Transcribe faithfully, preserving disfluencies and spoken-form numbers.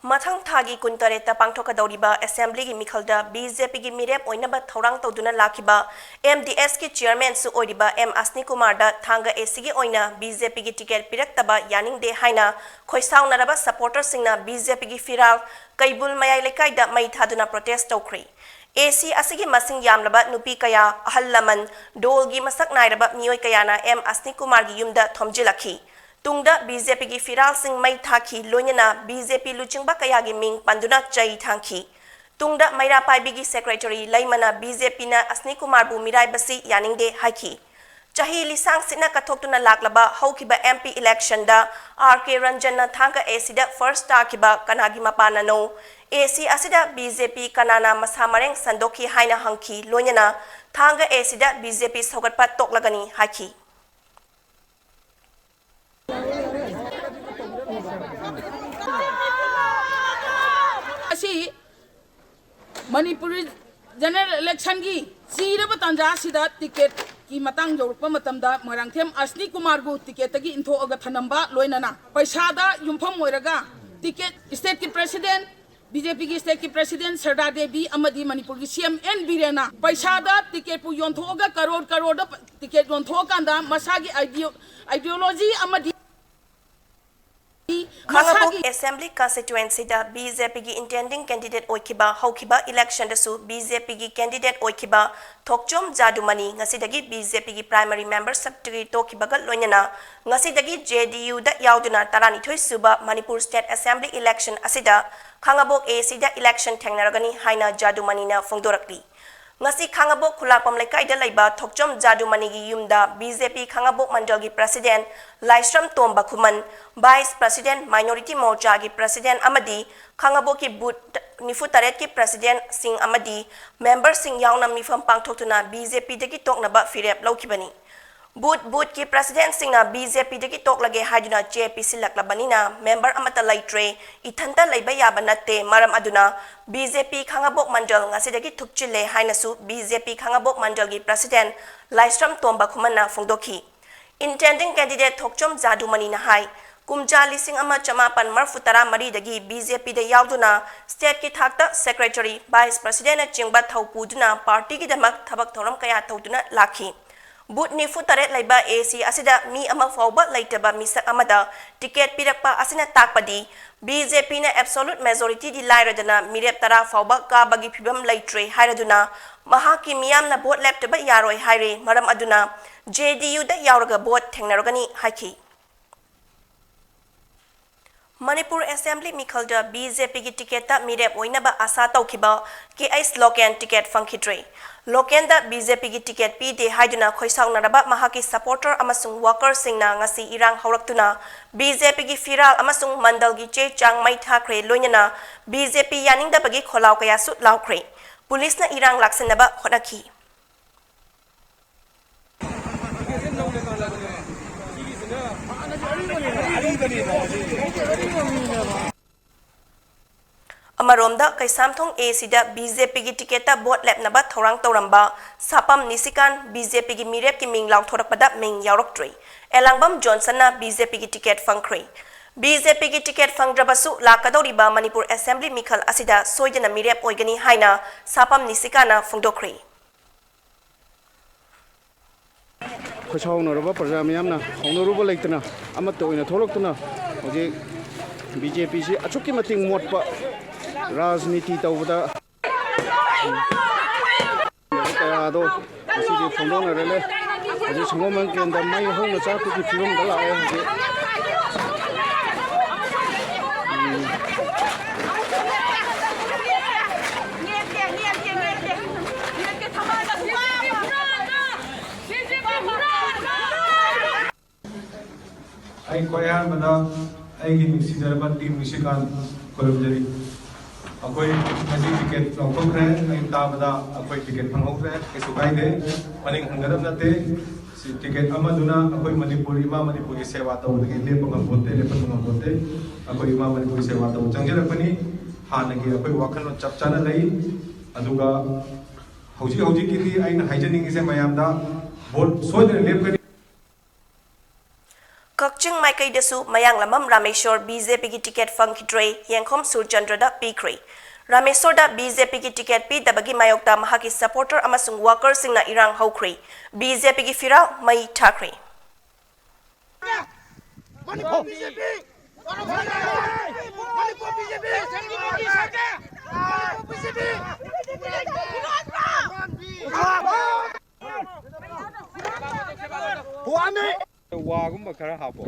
ꯃꯊꯪ ꯊꯥꯒꯤ ꯀꯨꯟꯇꯔꯦꯠꯇ ꯄꯥꯡꯊꯣꯛꯀꯗꯧꯔꯤꯕ ꯑꯦꯁꯦꯝꯕ꯭ꯂꯤꯒꯤ ꯃꯤꯈꯜꯗ B J ꯄꯤꯒꯤ ꯃꯤꯔꯦꯞ ꯑꯣꯏꯅꯕ ꯊꯧꯔꯥꯡ ꯇꯧꯗꯨꯅ ꯂꯥꯛꯈꯤꯕ ꯑꯦꯝ ꯗꯤ ꯑꯦꯁꯀꯤ ꯆꯤꯌꯔꯃꯦꯟꯁꯨ ꯑꯣꯏꯔꯤꯕ ꯑꯦꯝ ꯑꯁꯅꯤ ꯀꯨꯃꯥꯔꯗ ꯊꯥꯡꯒ ꯑꯦ ꯁꯤꯒꯤ ꯑꯣꯏꯅ ꯕꯤ ꯖꯦ ꯄꯤꯒꯤ ꯇꯤꯀꯦꯠ ꯄꯤꯔꯛꯇꯕ ꯌꯥꯅꯤꯡꯗꯦ ꯍꯥꯏꯅ ꯈꯣꯏꯁꯥꯎꯅꯔꯕ ꯁꯄꯣꯔꯇꯔꯁꯤꯡꯅ ꯕꯤ ꯖꯦ ꯄꯤꯒꯤ ꯐꯤꯔꯥꯜ ꯀꯩꯕꯨꯜ ꯃꯌꯥꯏ ꯂꯩꯀꯥꯏꯗ ꯃꯩ ꯊꯥꯗꯨꯅ ꯄ꯭ꯔꯣꯇꯦꯁ ꯇꯧꯈ꯭ꯔꯦ꯫ ꯑꯦ ꯁꯤ ꯑꯁꯤꯒꯤ ꯃꯁꯤꯡ ꯌꯥꯝꯂꯕ ꯅꯨꯄꯤ ꯀꯌꯥ, ꯑꯍꯜ ꯂꯃꯟ, ꯗꯣꯜꯒꯤ ꯃꯁꯛ ꯅꯥꯏꯔꯕ ꯃꯤꯑꯣꯏ ꯀꯌꯥꯅ ꯑꯦꯝ ꯑꯁꯅꯤ ꯀꯨꯃꯥꯔꯒꯤ ꯌꯨꯝꯗ ꯊꯣꯝꯖꯤꯜꯂꯛꯈꯤ꯫ ꯇꯨꯡꯗ ꯕꯤ ꯖꯦ ꯄꯤꯒꯤ ꯐꯤꯔꯥꯜꯁꯤꯡ ꯃꯩ ꯊꯥꯈꯤ, ꯂꯣꯏꯅꯅ ꯕꯤ ꯖꯦ ꯄꯤ ꯂꯨꯆꯤꯡꯕ ꯀꯌꯥꯒꯤ ꯃꯤꯡ ꯄꯟꯗꯨꯅ ꯆꯩ ꯊꯥꯡꯈꯤ꯫ ꯇꯨꯡꯗ ꯃꯩꯔꯥ ꯄꯥꯏꯕꯤꯒꯤ ꯁꯦꯀ꯭ꯔꯦꯇꯔꯤ ꯂꯩꯃꯅ ꯕꯤ ꯖꯦ ꯄꯤꯅ ꯑꯁꯅꯤ ꯀꯨꯃꯥꯔꯕꯨ ꯃꯤꯔꯥꯏꯕꯁꯤ ꯌꯥꯅꯤꯡꯗꯦ ꯍꯥꯏꯈꯤ꯫ ꯆꯍꯤ ꯂꯤꯁꯥꯡ ꯁꯤꯠꯅ ꯀꯠꯊꯣꯛꯇꯨꯅ ꯂꯥꯛꯂꯕ ꯍꯧꯈꯤꯕ ꯑꯦꯝ ꯄꯤ ꯏꯂꯦꯛꯁꯟꯗ ꯑꯥꯔ ꯀꯦ ꯔꯟꯖꯟꯅ ꯊꯥꯡꯒ ꯑꯦ ꯁꯤꯗ ꯐꯥꯔꯁ ꯇꯥꯈꯤꯕ ꯀꯅꯥꯒꯤ ꯃꯄꯥꯟꯅꯅꯣ? ꯑꯦ ꯁꯤ ꯑꯁꯤꯗ ꯕꯤ ꯖꯦ ꯄꯤ ꯀꯅꯥꯅ ꯃꯁꯥ ꯃꯔꯦꯡ ꯁꯟꯗꯣꯛꯈꯤ ꯍꯥꯏꯅ ꯍꯪꯈꯤ, ꯂꯣꯏꯅꯅ ꯊꯥꯡꯒ ꯑꯦ ꯁꯤꯗ ꯕꯤ ꯖꯦ ꯄꯤ ꯁꯧꯒꯠꯄ ꯇꯣꯛꯂꯒꯅꯤ ꯍꯥꯏꯈꯤ꯫ ꯑꯁꯤ ꯃꯅꯤꯄꯨꯔꯤ ꯖꯦꯅꯔꯦꯜ ꯏꯂꯦꯛꯁꯟꯒꯤ ꯆꯤꯔꯕ ꯇꯥꯟꯖꯥ ꯑꯁꯤꯗ ꯇꯤꯀꯦꯠꯀꯤ ꯃꯇꯥꯡ ꯌꯧꯔꯛꯄ ꯃꯇꯝꯗ ꯃꯣꯏꯔꯥꯡꯊꯦꯝ ꯑꯁꯅꯤ ꯀꯨꯃꯥꯔꯕꯨ ꯇꯤꯀꯦꯠꯇꯒꯤ ꯏꯟꯊꯣꯛꯑꯒ ꯊꯅꯝꯕ, ꯂꯣꯏꯅꯅ ꯄꯩꯁꯥꯗ ꯌꯨꯝꯐꯝ ꯑꯣꯏꯔꯒ ꯇꯤꯀꯦꯠ, ꯁ꯭ꯇꯦꯠꯀꯤ ꯄ꯭ꯔꯦꯁꯤꯗꯦꯟ, ꯕꯤ ꯖꯦ ꯄꯤꯒꯤ ꯁ꯭ꯇꯦꯠꯀꯤ ꯄ꯭ꯔꯦꯁꯤꯗꯦꯟ ꯁꯔꯗꯥ ꯗꯦꯕꯤ ꯑꯃꯗꯤ ꯃꯅꯤꯄꯨꯔꯒꯤ ꯁꯤ ꯑꯦꯝ ꯑꯦꯟ ꯕꯤꯔꯦꯟꯅ ꯄꯩꯁꯥꯗ ꯇꯤꯀꯦꯠꯄꯨ ꯌꯣꯟꯊꯣꯛꯑꯒ ꯀꯔꯣꯔ ꯀꯔꯣꯔꯗ ꯇꯤꯀꯦꯠ ꯌꯣꯟꯊꯣꯛꯑꯀꯥꯟꯗ ꯃꯁꯥꯒꯤ ꯑꯥꯏꯗꯤꯌꯣ-, ꯑꯥꯏꯗꯤꯌꯣꯂꯣꯖꯤ ꯑꯃꯗꯤ ꯈꯥꯡꯉꯕꯣꯛ ꯃꯁꯥꯒꯤ ꯑꯦꯁꯦꯝꯕ꯭ꯂꯤ ꯀꯟꯁꯇꯤꯇ꯭ꯋꯦꯟꯁꯤꯗ ꯕꯤ ꯖꯦ ꯄꯤꯒꯤ ꯏꯟꯇꯦꯟꯗꯤꯡ ꯀꯦꯟꯗꯤꯗꯦꯠ ꯑꯣꯏꯈꯤꯕ, ꯍꯧꯈꯤꯕ ꯏꯂꯦꯛꯁꯟꯗꯁꯨ ꯕꯤ ꯖꯦ ꯄꯤꯒꯤ ꯀꯦꯟꯗꯤꯗꯦꯠ ꯑꯣꯏꯈꯤꯕ ꯊꯣꯛꯆꯣꯝ ꯖꯥꯗꯨꯃꯅꯤ ꯉꯁꯤꯗꯒꯤ ꯕꯤ ꯖꯦ ꯄꯤꯒꯤ ꯄ꯭ꯔꯥꯏꯃꯔꯤ ꯃꯦꯝꯕꯔꯁꯤꯞꯇꯒꯤ ꯇꯣꯛꯈꯤꯕꯒ ꯂꯣꯏꯅꯅ ꯉꯁꯤꯗꯒꯤ ꯖꯦ ꯗꯤ ꯌꯨꯗ ꯌꯥꯎꯗꯨꯅ ꯇꯔꯥꯅꯤꯊꯣꯏ ꯁꯨꯕ ꯃꯅꯤꯄꯨꯔ ꯁ꯭ꯇꯦꯠ ꯑꯦꯁꯦꯝꯕ꯭ꯂꯤ ꯏꯂꯦꯛꯁꯟ ꯑꯁꯤꯗ ꯈꯥꯡꯉꯕꯣꯛ ꯑꯦ ꯁꯤꯗ ꯏꯂꯦꯛꯁꯟ ꯊꯦꯡꯅꯔꯒꯅꯤ ꯍꯥꯏꯅ ꯖꯥꯗꯨꯃꯅꯤꯅ ꯐꯣꯡꯗꯣꯔꯛꯂꯤ꯫ ꯉꯁꯤ ꯈꯥꯡꯉꯕꯣꯛ ꯈꯨꯂꯥꯛꯄꯝ ꯂꯩꯀꯥꯏꯗ ꯂꯩꯕ ꯊꯣꯛꯆꯣꯝ ꯖꯥꯗꯨꯃꯅꯤꯒꯤ ꯌꯨꯝꯗ ꯕꯤ ꯖꯦ ꯄꯤ ꯈꯥꯡꯉꯕꯣꯛ ꯃꯟꯗꯜꯒꯤ ꯄ꯭ꯔꯁꯤꯗꯦꯟ ꯂꯥꯏꯁ꯭ꯔꯝ ꯇꯣꯝꯕ ꯈꯨꯃꯟ, ꯚꯥꯏꯁ ꯄ꯭ꯔꯁꯤꯗꯦꯟ ꯃꯥꯏꯅꯣꯔꯤꯇꯤ ꯃꯣꯔꯆꯥꯒꯤ ꯄ꯭ꯔꯁꯤꯗꯦꯟ ꯑꯃꯗꯤ ꯈꯥꯡꯉꯕꯣꯛꯀꯤ ꯕꯨꯊ ꯅꯤꯐꯨ ꯇꯔꯦꯠꯀꯤ ꯄ꯭ꯔꯁꯤꯗꯦꯟꯁꯤꯡ ꯑꯃꯗꯤ ꯃꯦꯝꯕꯔꯁꯤꯡ ꯌꯥꯎꯅ ꯃꯤꯐꯝ ꯄꯥꯡꯊꯣꯛꯇꯨꯅ ꯕꯤ ꯖꯦ ꯄꯤꯗꯒꯤ ꯇꯣꯛꯅꯕ ꯐꯤꯔꯦꯞ ꯂꯧꯈꯤꯕꯅꯤ꯫ ꯕꯨꯊ ꯕꯨꯊꯀꯤ ꯄ꯭ꯔꯁꯤꯗꯦꯟꯁꯤꯡꯅ ꯕꯤ ꯖꯦ ꯄꯤꯗꯒꯤ ꯇꯣꯛꯂꯒꯦ ꯍꯥꯏꯗꯨꯅ ꯆꯦ ꯄꯤꯁꯤꯜꯂꯛꯂꯕꯅꯤꯅ ꯃꯦꯝꯕꯔ ꯑꯃꯠꯇ ꯂꯩꯇ꯭ꯔꯦ, ꯏꯊꯟꯇ ꯂꯩꯕ ꯌꯥꯕ ꯅꯠꯇꯦ, ꯃꯔꯝ ꯑꯗꯨꯅ ꯕꯤ ꯖꯦ ꯄꯤ ꯈꯥꯡꯉꯕꯣꯛ ꯃꯟꯗꯜ ꯉꯁꯤꯗꯒꯤ ꯊꯨꯞꯆꯤꯜꯂꯦ ꯍꯥꯏꯅꯁꯨ ꯕꯤ ꯖꯦ ꯄꯤ ꯈꯥꯡꯉꯕꯣꯛ ꯃꯟꯗꯜꯒꯤ ꯄ꯭ꯔꯁꯤꯗꯦꯟ ꯂꯥꯏꯁ꯭ꯔꯝ ꯇꯣꯝꯕ ꯈꯨꯃꯟꯅ ꯐꯣꯡꯗꯣꯛꯈꯤ꯫ ꯏꯟꯇꯦꯟꯗꯤꯡ ꯀꯦꯟꯗꯤꯗꯦꯠ ꯊꯣꯛꯆꯣꯝ ꯖꯥꯗꯨꯃꯅꯤꯅ ꯍꯥꯏ, ꯀꯨꯝꯖꯥ ꯂꯤꯁꯤꯡ ꯑꯃ ꯆꯃꯥꯄꯟ ꯃꯔꯤꯐꯨ ꯇꯔꯥ ꯃꯔꯤꯗꯒꯤ ꯕꯤ ꯖꯦ ꯄꯤꯗ ꯌꯥꯎꯗꯨꯅ state ꯀꯤ ꯊꯥꯛꯇ secretary, vice president ꯅꯆꯤꯡꯕ ꯊꯧꯄꯨꯗꯨꯅ party ꯒꯤꯗꯃꯛ ꯊꯕꯛ ꯊꯧꯔꯝ ꯀꯌꯥ ꯇꯧꯗꯨꯅ ꯂꯥꯛꯈꯤ꯫ Booth ꯅꯤꯐꯨ ꯇꯔꯦꯠ ꯂꯩꯕ A C ꯑꯁꯤꯗ ꯃꯤ ꯑꯃ ꯐꯥꯎꯕ ꯂꯩꯇꯕ ꯃꯤꯁꯛ ꯑꯃꯗ ticket ꯄꯤꯔꯛꯄ ꯑꯁꯤꯅ ꯇꯥꯛꯄꯗꯤ B J P ꯅ absolute majority ꯗꯤ ꯂꯥꯏꯔꯗꯅ ꯃꯤꯔꯦꯞ ꯇꯔꯥ ꯐꯥꯎꯕ ꯀꯥꯕꯒꯤ ꯐꯤꯕꯝ ꯂꯩꯇ꯭ꯔꯦ ꯍꯥꯏꯔꯗꯨꯅ ꯃꯍꯥꯛꯀꯤ ꯃꯤꯌꯥꯝꯅ vote ꯂꯦꯞꯇꯕ ꯌꯥꯔꯣꯏ ꯍꯥꯏꯔꯦ꯫ ꯃꯔꯝ ꯑꯗꯨꯅ J D U ꯗ ꯌꯥꯎꯔꯒ vote ꯊꯦꯡꯅꯔꯒꯅꯤ ꯍꯥꯏꯈꯤ꯫ Manipur Assembly ꯃꯤꯈꯜꯗ B J P ꯒꯤ ticket ꯇ ꯃꯤꯔꯦꯞ ꯑꯣꯏꯅꯕ ꯑꯥꯁꯥ ꯇꯧꯈꯤꯕ K H local ticket ꯐꯪꯈꯤꯗ꯭ꯔꯦ꯫ ꯂꯣꯀꯦꯟꯗ B J P ꯒꯤ ticket ꯄꯤꯗꯦ ꯍꯥꯏꯗꯨꯅ ꯈꯣꯏꯁꯥꯎꯅꯔꯕ ꯃꯍꯥꯛꯀꯤ supporter ꯑꯃꯁꯨꯡ worker ꯁꯤꯡꯅ ꯉꯁꯤ ꯏꯔꯥꯡ ꯍꯧꯔꯛꯇꯨꯅ B J P ꯒꯤ ꯐꯤꯔꯥꯜ ꯑꯃꯁꯨꯡ ꯃꯟꯗꯜꯒꯤ ꯆꯦ ꯆꯥꯡ ꯃꯩ ꯊꯥꯈ꯭ꯔꯦ, ꯂꯣꯏꯅꯅ B J P ꯌꯥꯅꯤꯡꯗꯕꯒꯤ ꯈꯣꯜꯂꯥꯎ ꯀꯌꯥꯁꯨ ꯂꯥꯎꯈ꯭ꯔꯦ꯫ ꯄꯨꯂꯤꯁꯅ ꯏꯔꯥꯡ ꯂꯥꯛꯁꯤꯟꯅꯕ ꯍꯣꯠꯅꯈꯤ꯫ ꯑꯃꯔꯣꯝꯗ, Keishamthong A C the B J P ꯒꯤ ticket ꯇ vote ꯂꯦꯞꯅꯕ ꯊꯧꯔꯥꯡ ꯇꯧꯔꯝꯕ ꯁꯥꯄꯝ ꯅꯤꯁꯤꯀꯥꯟ B J P ꯒꯤ ꯃꯤꯔꯦꯞꯀꯤ ꯃꯤꯡ ꯂꯥꯎꯊꯣꯔꯛꯄꯗ ꯃꯤꯡ ꯌꯥꯎꯔꯛꯇ꯭ꯔꯦ꯫ ꯑꯦꯂꯥꯡꯕꯝ ꯖꯣꯟꯁꯟꯅ B J P ꯒꯤ ticket ꯐꯪꯈ꯭ꯔꯦ꯫ B J P ꯒꯤ ticket ꯐꯪꯗ꯭ꯔꯕꯁꯨ ꯂꯥꯛꯀꯗꯧꯔꯤꯕ ꯃꯅꯤꯄꯨꯔ Assembly ꯃꯤꯈꯜ ꯑꯁꯤꯗ ꯁꯣꯏꯗꯅ ꯃꯤꯔꯦꯞ ꯑꯣꯏꯒꯅꯤ ꯍꯥꯏꯅ ꯁꯥꯄꯝ ꯅꯤꯁꯤꯀꯥꯟꯅ ꯐꯣꯡꯗꯣꯛꯈ꯭ꯔꯦ꯫ ꯈꯣꯏꯁꯥꯎꯅꯔꯕ ꯄ꯭ꯔꯖꯥ ꯃꯤꯌꯥꯝꯅ ꯍꯧꯅꯔꯨꯕ ꯂꯩꯇꯅ ꯑꯃꯠꯇ ꯑꯣꯏꯅ ꯊꯣꯛꯂꯛꯇꯨꯅ ꯍꯧꯖꯤꯛ B J P ꯁꯤ ꯑꯁꯨꯛꯀꯤ ꯃꯇꯤꯛ ꯃꯣꯠꯄ ꯔꯥꯖꯅꯤꯇꯤ ꯇꯧꯕꯗ ꯀꯌꯥꯗꯣ ꯉꯁꯤꯗꯤ ꯐꯣꯡꯗꯣꯛꯅꯔꯦ꯫ ꯍꯧꯖꯤꯛ ꯁꯪꯒꯣꯝꯕꯟ ꯀꯦꯟꯗ꯭ꯔ ꯃꯩ ꯍꯧꯅ ꯆꯥꯛꯄꯒꯤ ꯐꯤꯕꯝꯗ ꯂꯥꯛꯑꯦ ꯍꯧꯖꯤꯛ꯫ ꯑꯩ ꯈ꯭ꯋꯥꯏ ꯑꯍꯥꯟꯕꯗ ꯑꯩꯒꯤ ꯅꯨꯡꯁꯤꯖꯔꯕ ꯇꯤꯝ ꯅꯤꯁꯤꯀꯥꯟ ꯈꯨꯔꯨꯝꯖꯔꯤ꯫ ꯑꯩꯈꯣꯏ ꯉꯁꯤ ticket ꯂꯧꯊꯣꯛꯈ꯭ꯔꯦ꯫ ꯑꯩ ꯇꯥꯕꯗ ꯑꯩꯈꯣꯏ ticket ꯐꯪꯍꯧꯗ꯭ꯔꯦ꯫ ꯀꯩꯁꯨ ꯀꯥꯏꯗꯦ, ꯃꯅꯤꯡ ꯍꯟꯒꯗꯕ ꯅꯠꯇꯦ꯫ ꯁꯤ ticket ꯑꯃꯗꯨꯅ ꯑꯩꯈꯣꯏ ꯃꯅꯤꯄꯨꯔ, ꯏꯃꯥ ꯃꯅꯤꯄꯨꯔꯒꯤ ꯁꯦꯕꯥ ꯇꯧꯕꯗꯒꯤ ꯂꯦꯞꯄ ꯉꯝꯄꯣꯟꯇꯦ, ꯂꯦꯞꯄ ꯉꯝꯄꯣꯟꯇꯦ꯫ ꯑꯩꯈꯣꯏ ꯏꯃꯥ ꯃꯅꯤꯄꯨꯔꯒꯤ ꯁꯦꯕꯥ ꯇꯧꯕ ꯆꯪꯖꯔꯛꯄꯅꯤ꯫ ꯍꯥꯟꯅꯒꯤ ꯑꯩꯈꯣꯏ ꯋꯥꯈꯜꯂꯣꯟ ꯆꯞ ꯆꯥꯅ ꯂꯩ꯫ ꯑꯗꯨꯒ ꯍꯧꯖꯤꯛ ꯍꯧꯖꯤꯛꯀꯤꯗꯤ ꯑꯩꯅ ꯍꯥꯏꯖꯅꯤꯡꯉꯤꯁꯦ ꯃꯌꯥꯝꯗ, vote ꯁꯣꯏꯗꯅ ꯂꯦꯞꯀꯅꯤ꯫ ꯀꯛꯆꯤꯡ ꯃꯥꯏꯀꯩꯗꯁꯨ ꯃꯌꯥꯡꯂꯝꯕꯝ ꯔꯥꯃꯦꯁꯣꯔ ꯕꯤ ꯖꯦ ꯄꯤꯒꯤ ꯇꯤꯀꯦꯠ ꯐꯪꯈꯤꯗ꯭ꯔꯦ, ꯌꯦꯡꯈꯣꯝ ꯁꯨꯔꯆꯟꯗ꯭ꯔꯗ ꯄꯤꯈ꯭ꯔꯦ꯫ ꯔꯥꯃꯦꯁꯣꯔꯗ ꯕꯤ ꯖꯦ ꯄꯤꯒꯤ ꯇꯤꯀꯦꯠ ꯄꯤꯗꯕꯒꯤ ꯃꯥꯌꯣꯛꯇ ꯃꯍꯥꯛꯀꯤ ꯁꯄꯣꯔꯇꯔ ꯑꯃꯁꯨꯡ ꯋꯥꯀꯔꯁꯤꯡꯅ ꯏꯔꯥꯡ ꯍꯧꯈ꯭ꯔꯦ꯫ ꯕꯤ ꯖꯦ ꯄꯤꯒꯤ ꯐꯤꯔꯥꯜ ꯃꯩ ꯊꯥꯈ꯭ꯔꯦ꯫ ꯃꯅꯤꯄꯨꯔ ꯕꯤ ꯖꯦ ꯄꯤ! ꯃꯅꯤꯄꯨꯔ ꯕꯤ ꯖꯦ ꯄꯤ! ꯃꯅꯤꯄꯨꯔ ꯕꯤ ꯖꯦ ꯄꯤ! ꯋꯥꯒꯨꯝꯕ ꯈꯔ ꯍꯥꯞꯄꯣ꯫